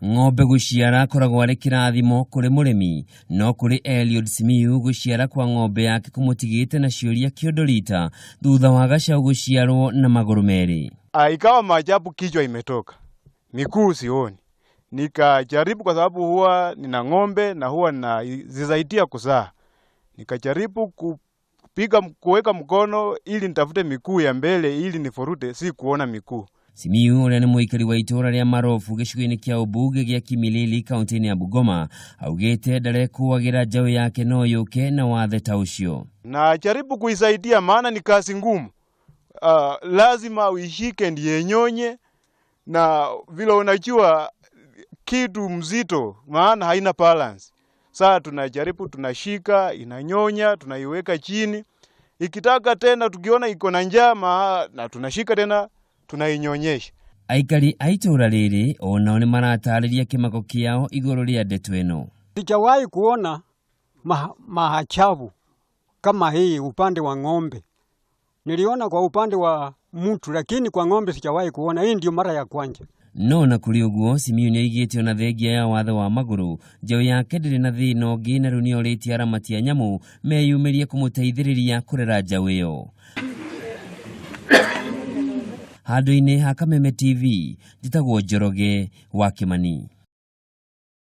Ng'ombe gũciara akoragwo arĩ kĩrathimo kũrĩ mũrĩmi, no kũrĩ Eliud Simiyu gũciara kwa ng'ombe yake kũmũtigĩte na ciũria kĩondo rita thutha wa gacaũ gũciarwo na magũrũ merĩ. Ah, ikawa maajabu, kichwa imetoka, miguu sioni. Nikajaribu kwa sababu huwa nina ng'ombe na huwa nazisaidia kuzaa, nikajaribu kupiga kuweka mkono ili nitafute miguu ya mbele ili nivurute, si kuona miguu. Simiyu ũrĩa nĩ mũikari wa itũũra rĩa Marobu gĩcigo-inĩ kĩa ũmbunge gĩa Kimilili kaunti-inĩ ya Bungoma augĩte ndarekũagĩra njaũ yake no yũke na wathe ta ũcio. Najaribu kuisaidia, maana ni kazi ngumu. Lazima uishike ndiye nyonye, na vile unajua kitu mzito, maana haina balance. Saa tunajaribu tunashika, inanyonya, tunaiweka chini. Ikitaka tena, tukiona iko na njaa, na tunashika tena tunainyonyesha. Aikari a itũũra rĩrĩ onao nĩ maratarĩria kĩmako kĩao igũrũ rĩa ndeto ĩno. Sijawahi kuona maajabu kama hii upande wa ng'ombe. Niliona kwa upande wa mtu, lakini kwa ng'ombe sijawahi kuona. Hii ndio mara ya kwanza. No na kũrĩ ũguo Simiyu nĩoigĩte ona thengia ya wathe wa magũrũ njaũ yake ndĩrĩ na thĩna ũngĩ na rĩu nĩorĩtie aramati a nyamũ meyumĩrie kũmũteithĩrĩria kũrera njaũ ĩyo. Handũ-inĩ ha Kameme TV njĩtagwo Njoroge wa Kĩmani.